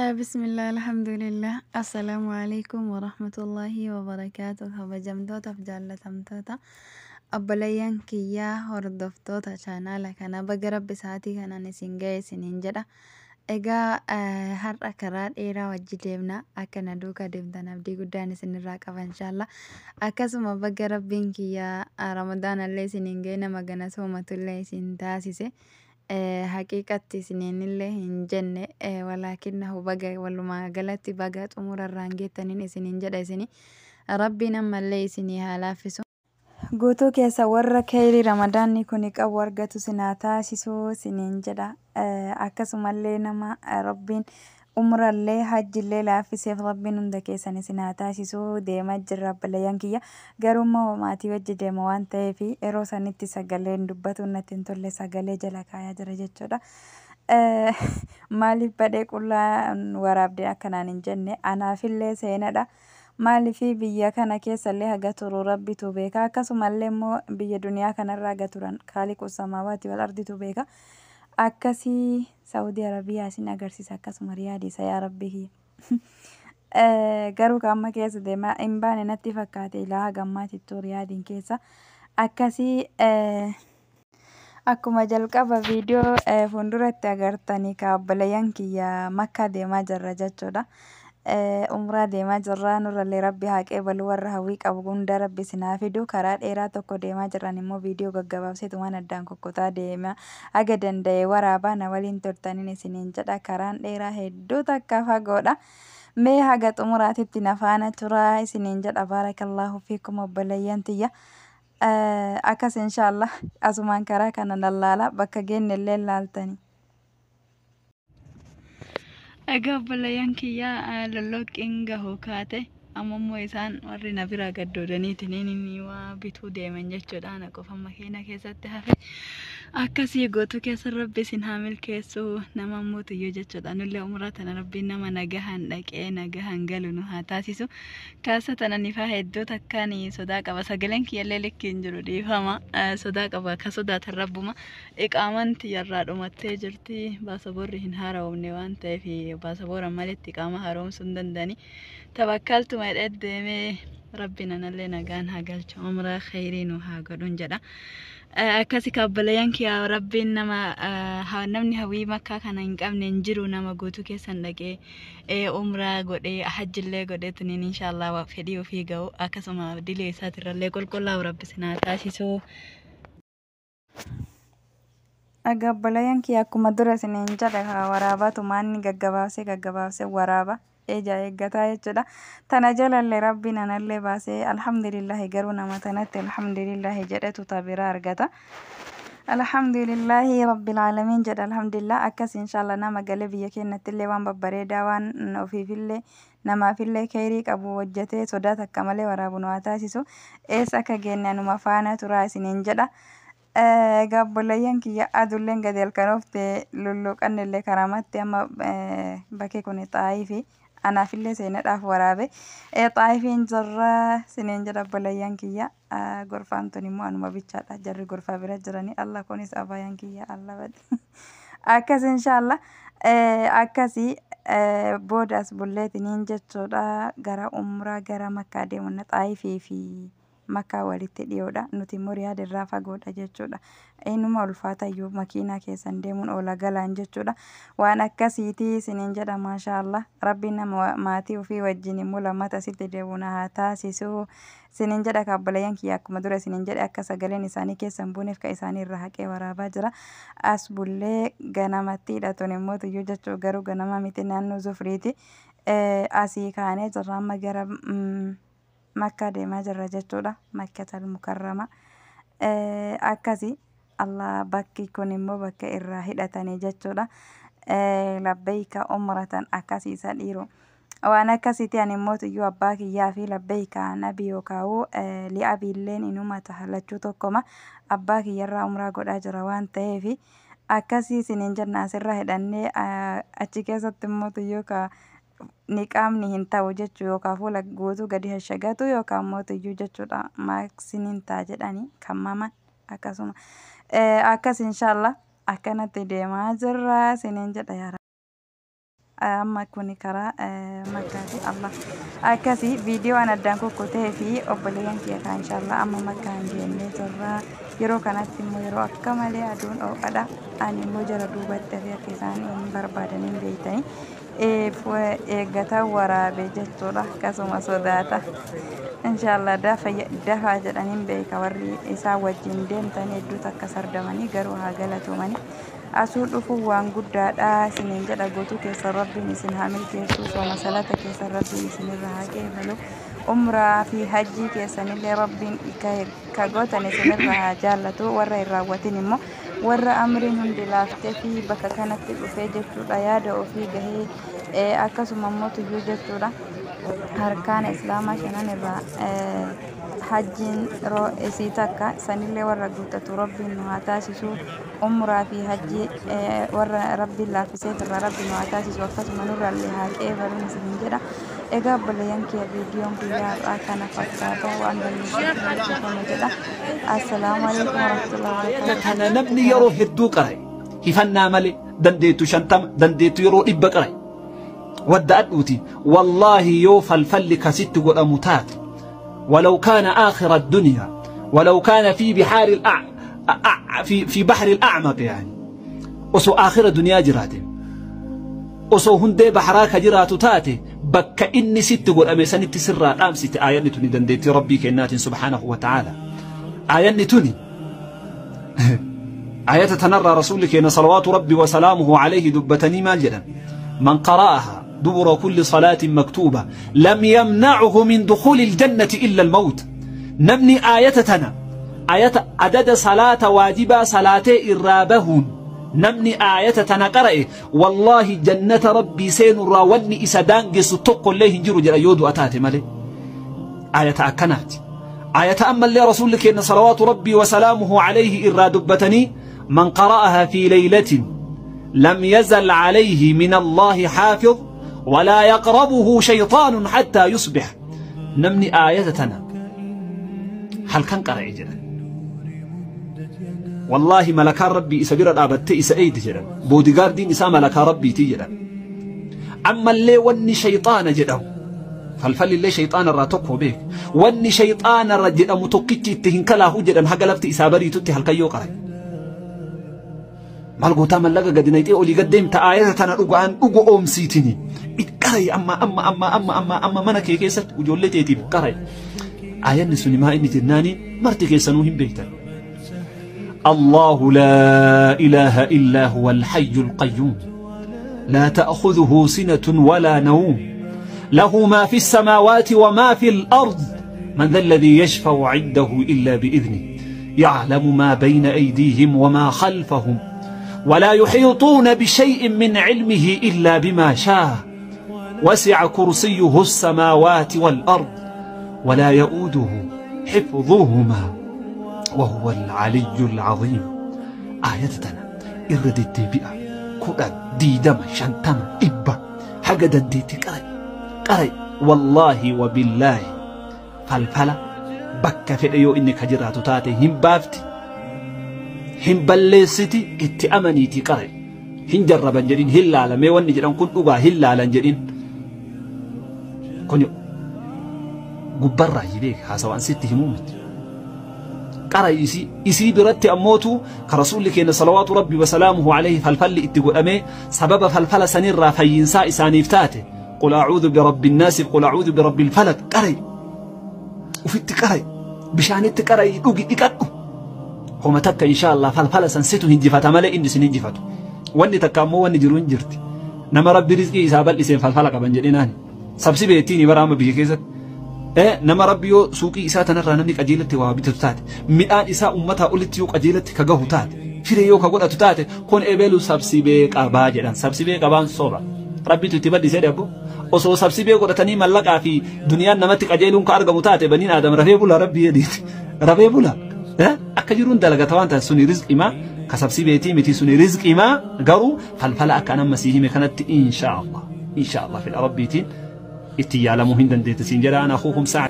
Bismillah, alhamdulillah. Assalaamu alaikum warahmatullahi wabarakaatuh. Kabajamtootaaf jaallatamtoota obboleeyyan kiyyaa, hordoftoota chaanaala kana, baga Rabbi sa'aatii kanaan isin ga'e isiniin jedha. Egaa har'a karaa dheeraa wajji deemna. Akka na duukaa deemtan abdii guddaan isinirraa qaba, inshallah. Akkasuma baga Rabbiin kiyyaa Ramadaanallee isiniin ga'e, nama gana soomatullee isin taasise. Haqiiqatti isiniinillee hin jenne, walaakinnahu baga walumaa galatti baga xumurarraan geettaniin isiniin jedha isini. Rabbiin ammallee isinii haa laaffisu. Guutuu keessa warra kheyrii Ramadaanni kun qabu argatu sinaa taasisuu isiniin jedha. Akkasumallee nama Rabbiin umrallee hajjillee laaffiseef Rabbiin hunda keessan isin haa taasisuu. Deemaa jirra, obboleeyyan kiyya. Garuu immoo maatii wajji deema waan ta'eef yeroo sanitti sagaleen dubbatuun natti hin tolle, sagalee jala kaayaa jira jechuudha. Maaliif badhee qullaa waraabdee akkanaan hin jenne, anaafillee seenadha. Maaliif biyya kana keessallee haga turu Rabbitu beeka. Akkasumallee immoo biyya duniyaa kanarra haga turan kaaliqu samaawaati wal arditu beeka. Akkasii Saawudii Arabiyaa isin agarsiisa, akkasuma Riyaadisa, yaa Rabbi kiyya. Garuu amma keessa deemaa hin baane natti fakkaate ilaa haga ammaatittuu Riyaadiin keessa. Akkasii akkuma jalqaba viidiyoo fuulduratti agartanii ka obboleeyyan kiyya, Makkaa deemaa jirra jechuudha. Umraa deemaa jirra, nurrallee Rabbi haa qeebalu, warra hawwii qabu hunda Rabbi isin haa fidu. Karaa dheeraa tokko deemaa jirran immoo viidiyoo gaggabaabseetu waan addaan kukkutaa deema, haga danda'e waraabaa na waliin turtaniin isiniin jedha. Karaan dheeraa hedduu takka fagoodha. Mee haga xumuraatitti na faana turaa isiniin jedha. Baarakallaahu fiikum, obboleeyyan tiyya. Akkas inshaallah asumaan karaa kana lallaala, bakka geenne illee laaltanii. Egaa obboleeyyan kiyyaa, lolloqqiin gahuu kaate, amma immoo isaan warri na biraa gaddoodaniitiin inni waa bituu deeman jechuudha. Ana qofa makiina keessatti hafe. Akkasii guutuu keessa Rabbi isin haa milkeessu, nama mootiyyuu jechuudha. Nullee umraa tana Rabbiin nama nagahaan dhaqee nagahaan galu nu haa taasisu. Kaasa tana nifaa hedduu takkaan sodaa qaba. Sagaleen kiyyallee likki hin jiru, dhiifama. Sodaa qaba. Ka sodaatan Rabbuma. Iqaaman tiyyarraa dhumattee jirti. Baasaboorri hin haaromne waan ta'eef baasaboora maletti iqaama haaromsuu hin danda'ani. Tawakkaltuma jedhee deemee, Rabbi nanallee nagaan haa galchu. Umraa kheyrii nu haa godhuun jedha. Akkasi kabbalayan kiyyaa, Rabbiin nama namni hawwii Makkaa kana hin qabne hin jiru, nama guutuu keessan dhaqee umraa godhee hajjillee godhee tuniin inshaallah fedhii ofii ga'u, akkasuma dilee isaatirrallee qulqullaa'u Rabbi sinaa taasisu. Egaa obboleeyyan kiyya, akkuma dura isiniin jedhe waraabatu maanni gaggabaabsee gaggabaabsee waraaba ija eeggataa jechuudha. Tana jalallee Rabbiin anallee baasee, alhamdulillahi. Garuu nama tanatti alhamdulillahi jedhetu ta biraa argata. Alhamdulillahi rabbil aalamiin jedha, alhamdulillah. Akkas inshallah nama galee biyya keenyatti illee waan babbareedaa, waan ofiifillee namaafillee kheyrii qabu hojjetee sodaa takka malee waraabu nu haa taasisu. Eessa akka geenne anuma faana turaa isiniin jedha. Egaa obboleeyyan kiyya, adulleen gadi halkan oofte, lulluuqanni illee karamatti. Amma bakkee kun Xaayifi anaafillee seenadhaaf waraabe. Xaayifiin jirra isiniin jedha, obboleeyyan kiyya. Gorfaan tun immoo anuma bichaadha. Jarri gorfaa bira jiranii. Allah, kunis abaayaan kiyya Allah badi. Akkas inshaallah akkasii booda as bulleetiniin jechuudha, gara umraa gara Makkaa deemu. Xaayifii fi Makkaa walitti dhiyoodha. Nuti immoo Riyaad irraa fagoodha jechuudha. Inuma ulfaatayyuu makiinaa keessan deemuun oola galaan jechuudha. Waan akkasiitii isiniin jedha, maashaa Allah. Rabbiin nama maatii ofii wajjin immoo lammata asitti deebi'u na haa taasisu. Isiniin jedha kaabboleeyyan kiyya, akkuma dura isiniin jedhe akka sagaleen isaanii keessa hin buuneef ka isaanii irraa haqee waraabaa jira. As bullee ganamatti hidhatuun immoo tuyyuu jechuu, garuu ganama miti, naannoo zufriiti. Asii kaanee jirra, amma gara Makkaa deemaa jirra jechuudha. Makkatal Mukarrama. Akkasi Allah, bakki kun immoo bakka irraa hidhatanii jechuudha. Labbeeyka umratan akkasiisa dhiiru. Waan akkasiiti, ani immoo tuyyuu abbaa kiyyaa fi labbeeyka nabi yookaan li'abiilleen inuma taha, lachuu tokkoma, abbaa kiyyarraa umraa godhaa jira waan ta'eef akkasii isiniin jenna. Asirra hidhannee achi keessatti immoo tuyyuu ka niqaamni hin ta'u jechuu, yookaan fuula guutuu gadi hashagatu yookaan mootiyyuu jechuudha, maaksiniin ta'a jedhanii kan maman akkasuma. Akkas inshaallah akkanatti deemaa jirra isiniin jedha. Yaa Amma kun karaa Makkaati. Allah akkasii viidiyoo an addaan kukkutee fi obboleeyyan kiyya kaa inshaallah amma Makkaan geennee turra. Yeroo kanatti immoo yeroo akka malee aduun oo'adha. Ani immoo jara duubatti hafee akka isaan hin barbaadaniin beeytanii eeggata waraabee jechuudha. Akkasuma sodaata. Inshaallah dafaa jedhaniin beeka warri isaan wajjin deemtan hedduu takka sardamanii garuu haa galatoomanii. Asuu dhufuun waan guddaadha isiniin jedha. Guutuu keessa Rabbiin isin haa milkeessu. Sooma salata keessa Rabbiin isinirra haa qeebalu. Umraa fi hajjii keessanillee Rabbiin ka gootan isinirra haa jaallatu. Warra hin raawwatin immoo warra amriin hundi laaftee fi bakka kanatti dhufee jechuudha, yaada ofii gahee akkasuma immoo tuyyuu jechuudha. Harkaana islaamaa shanan irraa hajjiin isii takka sanillee warra guuttatu Rabbiin nu haa taasisu. Umraa fi hajjii warra Rabbiin laaffiseef irraa Rabbi nu haa taasisu, akkasuma nurraallee haa qeebaluun isiniin jedha. Egaa obboleeyyan kiyya, viidiyoon guyyaa har'aa kana fakkaata. Waan balleessuuf jedha. Assalaamu alaikum warahmatullahi wabarakatuh. Kana namni yeroo hedduu qara'e hifannaa malee dandeettu 50 dandeettu yeroo 100 qara'e wadda adhuuti. Wallaahi yoo falfalli kasitti godhamu taate, ولو كان آخر الدنيا، ولو كان في بحار الأع... أع... في في بحر الأعمق، يعني osoo آخر دنيا jiraate, osoo hundee baharaa ka jiraatu taate, bakka inni sitti godhame sanitti sirraa dhaamsite aayanni tuni dandeettii Rabbii kennaatiin سبحانه وتعالى. Aayanni tuni آية تنرى رسول كينا صلوات ربي وسلامه عليه دبتني مال جدا: من قرأها دبر كل صلاة مكتوبة لم يمنعه من دخول الجنة إلا الموت. Namni آية تنا آية عدد صلاة واجبة صلاة إرابهن namni آية تنا قرأ والله جنة ربي seenurraa wanni isa daangessu tokkollee hin jiru jedha yoo du'a taate malee. آية akkanaati. آية أما اللي رسول كينا صلوات ربي وسلامه عليه إرى دبتني: من قرأها في ليلة لم يزل عليه من الله حافظ ولا يقربه شيطان حتى يصبح. Namni آية تنا halkan qara'e jedhan, والله malakaan Rabbii isa bira dhaabattee isa eeydi jedhan, bodyguardiin isaa malakaa Rabbiitii jedhan. Ammallee wanni shayxaana jedhamu, falfallillee shayxaana irraa tokko beek, wanni shayxaana irra jedhamu tokkichi itti hin kalaahu jedhan haga lafti isaa bariitutti halkan yoo qara'e. Maal gootaa mallaqa gadi nayxee olii gad deemta? Aayata tana dhugaan dhugo oomsiitini qara'i. Amma amma amma amma amma amma mana kee keessatti ijoollee teetiif qara'i. Aayanni suni maa inni jennaaniin marti keessanuu hin beektan. الله لا إله إلا هو الحي القيوم لا تأخذه سنة ولا نوم له ما في السماوات وما في الأرض من ذا الذي يشفع عنده إلا بإذنه يعلم ما بين أيديهم وما خلفهم ولا يحيطون بشيء من علمه إلا بما شاء وسع كرسيه السماوات والأرض ولا يؤوده حفظهما وهو العلي العظيم. آية tana irra deddeebi'a, 10, 20, 50, 100, haga dandeetti qaray qaray. والله وبالله falfala bakka fedhe yoo inni ka jiraatu taate hin baafti, hin balleessiti. Itti amaniitii qaray. Hin jarraban jedhin, hin laalamee wanni jedhan kun dhugaa hin laalan jedhin. Kun gubbarraa beek haasawaan sitti himuu miti. Qara isii biratti ammootu ka rasuulli keenya صلوات ربي وسلامه عليه falfalli itti godhamee sababa falfala sanirraa fayyinsaa isaaniif taate قل أعوذ برب الناس، قل أعوذ برب الفلق qaray, ufitti qaray, bishaanitti qaray, dhugi, dhiqadhu. Homa takka insha Allah falfala san situ hinjifata malee inni sin hinjifatu. Wanni takka ammoo wanni jiru hin jirti. Nama Rabbi rizqii isaa bal'iseen falfala qaban jedhinaani sabsi beettiin bara amma biyya keessatti nama Rabbi yoo suuqii isaa tanarraa namni qajeelatti waa bitatu taate, midhaan isaa ummataa olitti yoo qajeelatti ka gahu taate, firee yoo ka godhatu taate, kun ebelu sabsibee qabaa jedhan. Sabsibee qabaan soba. Rabbitu itti bal'isee dhabbo. Osoo sabsibee godhatanii mallaqaa fi duniyaan namatti qajeeluun ka argamu taate, baniin Aadam rafee bula. Rabbi jedhiiti rafee bula. Akka jiruun dalagata waan taate suni rizqimaa ka sabsibeetii miti, suni rizqimaa. Garuu falfala akka nama sii hime kanatti insha Allah insha Allah fedha Rabbiitiin itti yaalamuu hin dandeette siin jedha. أنا أخوكم سعد.